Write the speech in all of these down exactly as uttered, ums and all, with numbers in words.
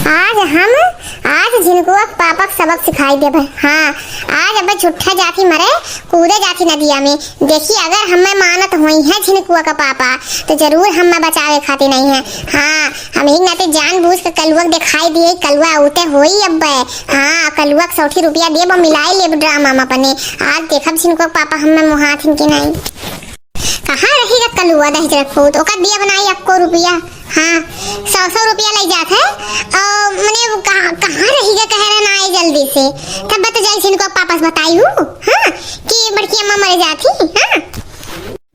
आज हम, आज झिनकुआ के पापा के सबक सिखाई देबे। हाँ, आज अबे छुट्ठा जाथी मरे, कूदे जाथी नदिया में। देखी, अगर हमें मानत होइहैं झिनकुआ का पापा, तो जरूर हमें बचावे खातिर अइहैं। हाँ, हम ही नाते जानबूझ के कलुआ के देखाई दिए, कलुआ उते होई अब्बे। हाँ, कलुआ के सौठी रुपया देब, मिलाई लेब ड्रामा में अपने। आज देखब झिनकुआ के पापा हमें मोहाथिन कि नहीं। कहाँ रही रे कलुआ दहिजरा पूत, ओका दिया बनाई अक्को रुपया। हाँ, सौ सौ रुपया लइ जात है। और मने वो कहाँ, कहाँ रही गे कहे रहे ना आए जल्दी से। तब बत जाई झिनकुआ पापा से बताई हूँ, हाँ, कि बड़की अम्मा मरे जात ही, हाँ।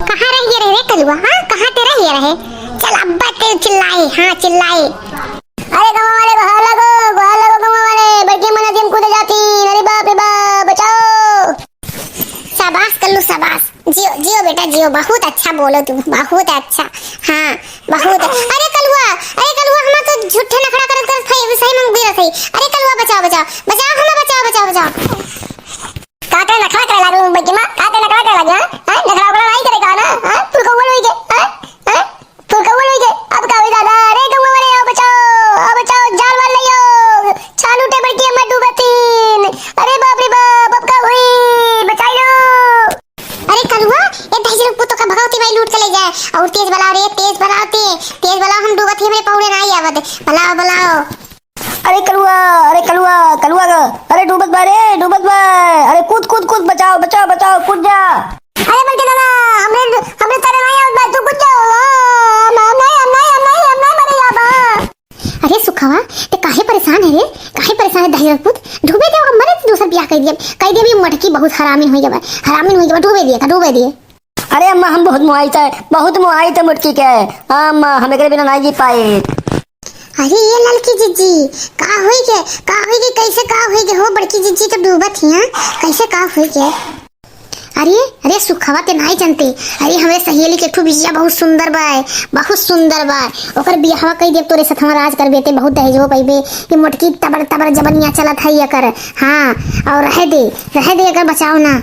कहाँ रह गए रहे रे कलुआ, हाँ, कहाँ ते रह गए रहे? चल अब्बा ते चिल्लाए, हाँ, चिल्लाए। अरे गाँव वाले, गोहार लगो, गोहार लगो गाँव वाले, बड़की अम्मा नदी में कूदे जाती, अरे बाप रे बाप, बचाओ। शाबाश कल्लू, शाबाश, जियो, जियो बेटा, जियो, बहुत अच्छा बोलो तुम, बहुत अच्छा। हाँ, बहुत। अरे कलुआ, अरे कलुआ, हम तो झूठे नखड़ा करत करत थे, सही में गिरत है। अरे कलुआ, बचाओ, बचाओ, बचाओ, हमें बचाओ, बचाओ, बचाओ। का करे नखड़ा करे लागल बड़की माँ, का करे नखड़ा करे लागल, हाँ? हाँ, नखड़ा ओकरा नहीं करे का ना, हाँ? फुलकौआ लोई के, हाँ? हाँ? फुलकौआ लोई के, अब का होई दादा? अरे गौवा वाले, आओ बचाओ, आओ बचाओ, जाल वाल ले आओ, छानू टे बड़की अम्मा डूबतीन। अरे बाप रे बाप, अब का होई? बचाई लो। अरे कलुआ, ए दहिजरा पूत का भगवती माई लूट के ले जाए। और तेज बलाओ रे, तेज बलाओ, ते, तेज बलाओ, हम डूबत ही, हमरे पौड़े ना आई आवत। बलाओ, बलाओ। अरे कलुआ, अरे कलुआ, कलुआ ग, अरे डूबत बा रे, डूबत बा। अरे कूद, कूद, कूद, बचाओ, बचाओ, बचाओ, कूद जा। अरे बड़के दादा, हमरे, हमरे तरे ना आवत बा, तू कूद जा। हम, हम नहीं, हम नहीं, हम नहीं, हम नहीं मरे जाबा। अरे सुखवा, ते काहे परेशान है रे? काहे परेशान है दहिजरा पूत? डूबे दे, ओका मरे से दूसर बियाह कर दिया, कर दिया। ये मटकी बहुत हरामी होई गवा, हरामी होई गवा, डूबे दिया था, डूबे दिए। अरे अम्मा, हम बहुत मोहाई थे, बहुत मोहाई थे मटकी के। हाँ अम्मा, हम एकरे बिना नहीं जी पाए। अरे ये ललकी जिज्जी, का होई के, का होई के, कैसे का होई के हो बड़की जिज्जी तो डूबत ही, हाँ? कैसे का होई के? अरे, अरे सुखवा ते नाई जनते। अरे हमरे सहेली के ठू बिटिया बहुत सुंदर बा, बहुत सुंदर बा। ओकर बियाहवा कई देब तोरे सथवा राज करबे ते, बहुत दहेजो पइबे। ये मोटकी तबर तबर जबनिया चलत है एकर। हाँ, और रहे दे, रहे दे एकर, बचाओ ना।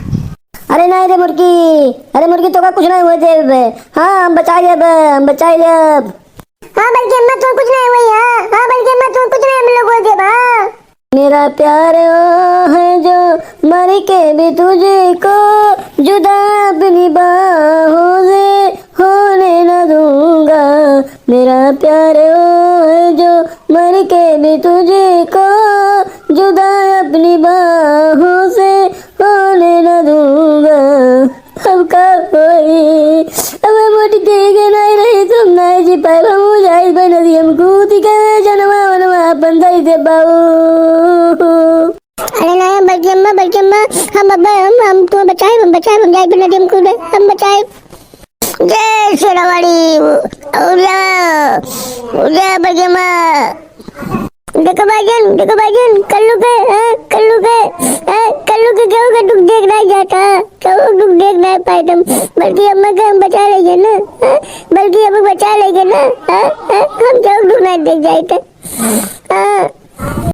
अरे नहीं रे मोटकी, अरे मोटकी तोका कुछ नहीं हुए देब। हाँ हम बचाई लेब, हम बचाई लेब। हाँ बड़की अम्मा तू कुछ नहीं हुई, हाँ, हाँ बड़की अम्मा तू कुछ नहीं हम लोग हुए देब, हाँ। मेरा प्यार वो है जो मर के भी तुझको जुदा अपनी बाहों से होने न दूंगा। मेरा प्यार वो है जो मर के भी तुझको जुदा अपनी बाहों से होने न दूंगा। अब का होई? अब हम उठ के के नहीं रही, तुम नहीं जी पाए, हम जाए बे नदी, हम कूद के जनवा वनवा अपन दई दे बाऊ। अरे ना, बड़की अम्मा, बड़की अम्मा, हम अब, हम, हम तुम्हें बचाए, हम बचाए, हम जाए बे नदी, हम कूदे, हम बचाए। जय शेरावाली, उला, उला बड़की अम्मा। देखो भाईजान, देखो भाईजान, कल्लू के, हैं, कल्लू के, हैं, कल्लू के केहू के दुख देख नहीं जाता, केहू के दुख देख नहीं पाए तुम, बल्कि अम्मा के हम बचा लेंगे ना, हैं, बल्कि हम बचा लेंगे ना, हैं, हैं, हम केहू के दुख नहीं देख जाए थे, हाँ।